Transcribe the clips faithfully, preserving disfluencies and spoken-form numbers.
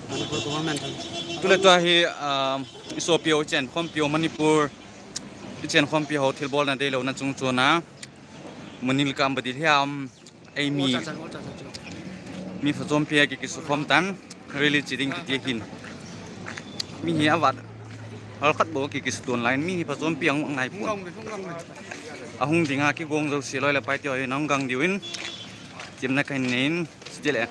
Manipur government. Tule tua hi, um, i sopi ho, i chenkhompi ho Manipur, i chenkhompi ho thilbolna deilouna chungchona, Munil Kambadi hiam, ei mi, mi phachompi a ki kisukhom tan, rally chi ding kiti hin. Mi hi avat, hal khat bou ki kisuton line, mi hi phachompi ang ngai pon. Ahung dinga kigong jouse loi le pai te ho nang gang diu in, chimna kahin nei in, Chutile,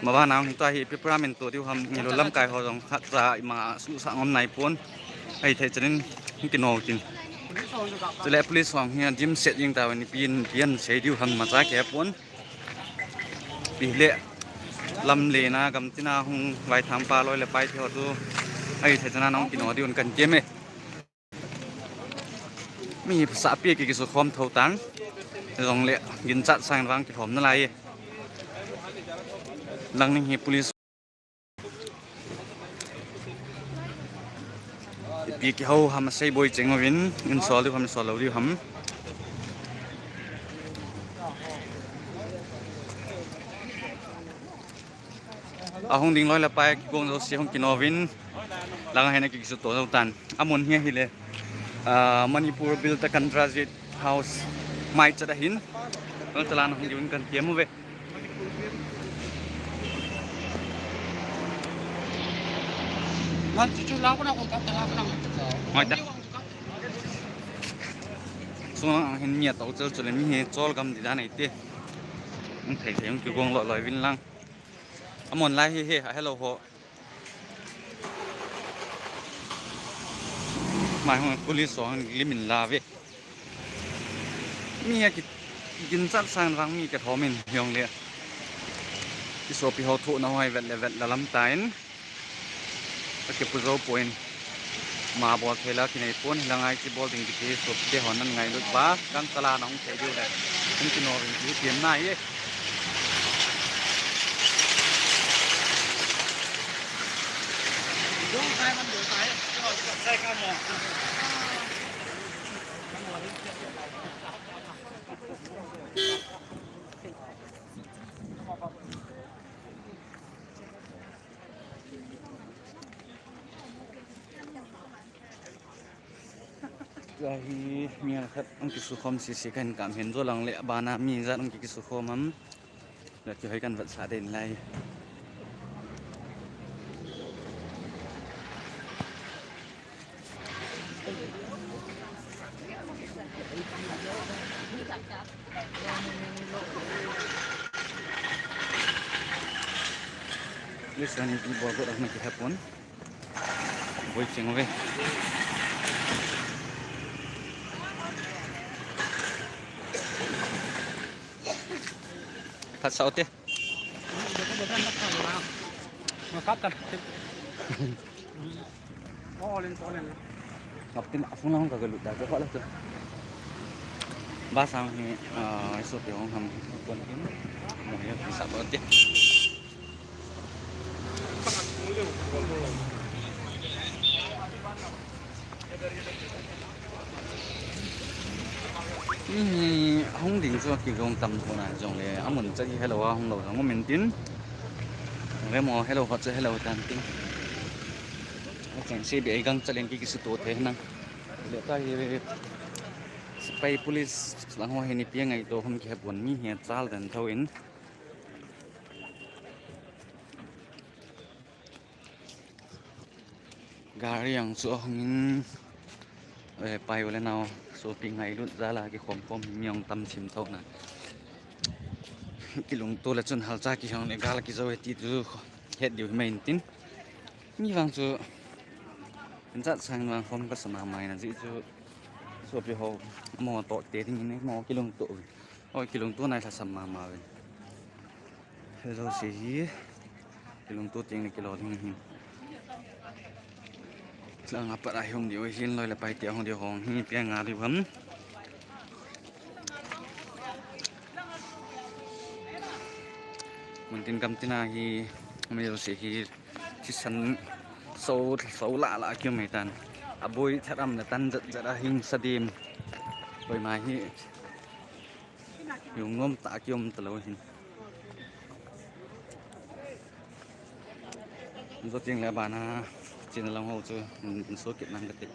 mabana hung hi tua hi pipra min to diu ham, ngilo lamkai ho jong khat cha ima suhsah ngom nai pon. Ahithei chan in hung kino tin. Chule police hung hi dimset jing tauvin, ipi in, ipi in sei diu ham, imacha kihepon. Ipi le, lamlen a, gamtin a hung vaitham pa loi le pai te ho chu, ahithei chan a hung kino diu in kan ti e. Mi phasahpi ki kisukhom tho tan. Jongle ginchat sang vang kilhom nalai e. Langning hi police. Ipi kiho ham, asei boi cheng uvin, in sol diu ham, sol lou diu ham. Ahung ding loi le pai kigong jouse hung kino uvin, lang a hin aki kisuto jou tan. Amun hi ahile, ah, Manipur Bil Takan Transit House mai chat ahin. Lang chala na hung diu in kan ti e, mu ve. Mai ta. Sunga hin mi ato chel chule mi hi chol gam di dan ei te. Hung thei thei hung kigong loi loi uvin lang. Amun lai hi hi, a hello ho. Mai hung police ho hung lim in la ve. Mi a ki, ginchat sang vang mi kilhom in jongle. I sopi ho thohna ho hi vet le vet la lam tan. Akipu jou pon. Ma bol thei la kinei pon, hilang a ichi bol ding kiti sopi te hon nan ngailut uva, kan chala na hung thei diu le. Hung kino uvin ti pi em na e. Tua hi mi khat hung kisukhom sese kahin kam hin, jolang le abana mi jat hung kisukhom ham. Tua kihoi kan vetsah den lai. Listen, ipi bol got ahna kihepon. Boi cheng uve. Phat sao te. Ngap tin a phone lang ka galut da ka pala tu. Ba sang hi, ah, so pe hong ham pon tin. Mo ya ki sa ba te. Hung ding chu kigong tam pon a jongle, amun cha hi hello a hung lou jong um in tin. Remo hello ho cha hello tan tin. Achang se bi ei gang chalen ki kisuto thei nang. Le ta hi sepai police lang ho hi ni pi ngaito hung kihepon mi hi chal dan tho in. Gari ang chu ahung in, eh, pai u le nao, sopi ngailut jal a kikhom khom mi ang tam chim tho na. Kilungto le chun halcha kihong le gal kijou e ti chu het diu hi mai in tin. Mi vang chu, in chat sang vang khom ka sa mamai na ji chu, sopi ho, mo to te ding in mo kilungto. Oi, kilungto nai lhasam mama uvin. Hello, se hi. Kilungto teng le kilo ding hin. Lang a pat a hi hung diu hin loi le pai te hung diu hong hi pia nga diu ham. Mun tin gam tin a hi, mi lo se hi, thisan so, so la la kiu mai tan. A boi that am na tan jat jat a hing sa dim. Boi mai hi. Yung ngom ta kiom ta lo hin. Zo ting le bana, chin lang ho chu, so kit nang kati.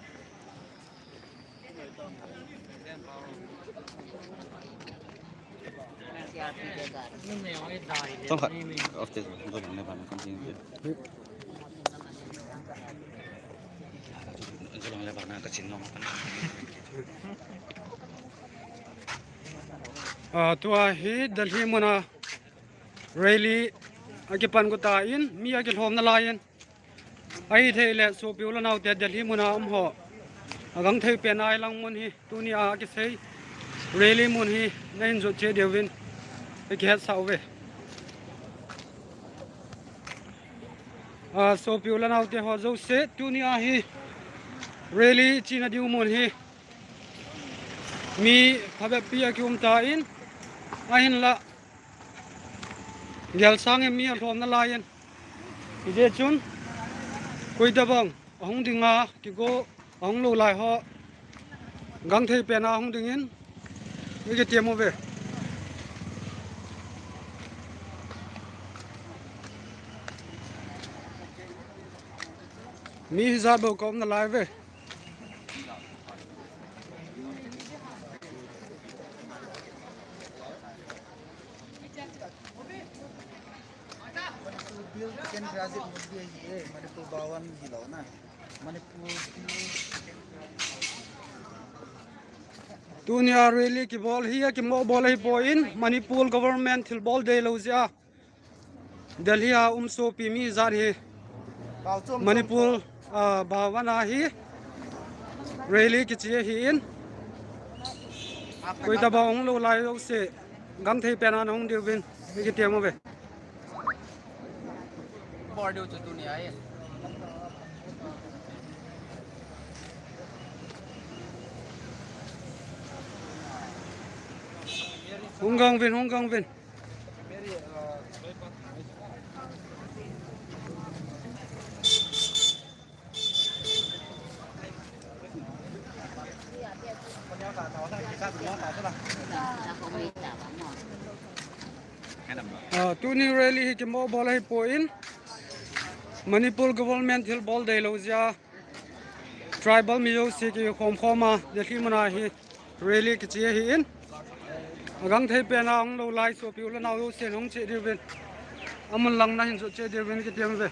Tong khat, of te, zo lang le bana, kan ting. Zo lang le bana, ka chin long. Ah, tua hi Delhi muna rally akipan got in, mi akilhomna lai in. Ahithei le sopi u le nao te Delhi muna um ho. Agangthei pen a lang mun hi, tuni a kisei. Rally mun hi, nahin jot cheh diuvin. Ikihet sah uve. Ah, sopi u le nao te ho jouse, tuni a hi. Rally chena diu mun hi. Mi phabep pi akium tan, ahinla. Gel sang e mi alhomna lai in. Ije chun. Koi tabang. Ahung ding a, kigo, ahung lou lai ho. Gangthei pen a ahung ding in. Ikitiam uve. Mi hijat bou ka umna lai ve. Manipur Bill Kendra Rajit Modi ahi e, Manipur Bhawan hilou na. Manipur Bill Kendra Rajit Modi. Tunia rally kibol hi, akimo bol ahi poi, Manipur government thilbol deilou jeh a. Delhi a um sopi mi jat hi. Manipur, ah, Bhawan a hi. Rally kiche ahi in. Koi tabang hung lou lai jouse. Gangthei pen a nahung diuvin. Ikitiam uve. Bol diu chu tunia e. Hung gang uvin, hung gang uvin. Ah, tuni rally hi kimo bol ahi poi, Manipur government thilbol deilou jeh a. Tribal mi jouse kikhom khom a, Delhi muna hi rally kiche ahi in. Agangthei pen a hung lou lai sopi u le nao jouse nahung che diuvin. Amun lang nahin jot cheh diuvin kitiam uve.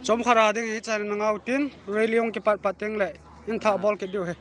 Chomkhat a ding hichan nangau tin, rally hung kipat pat teng le, in thah bol kit diu ahi.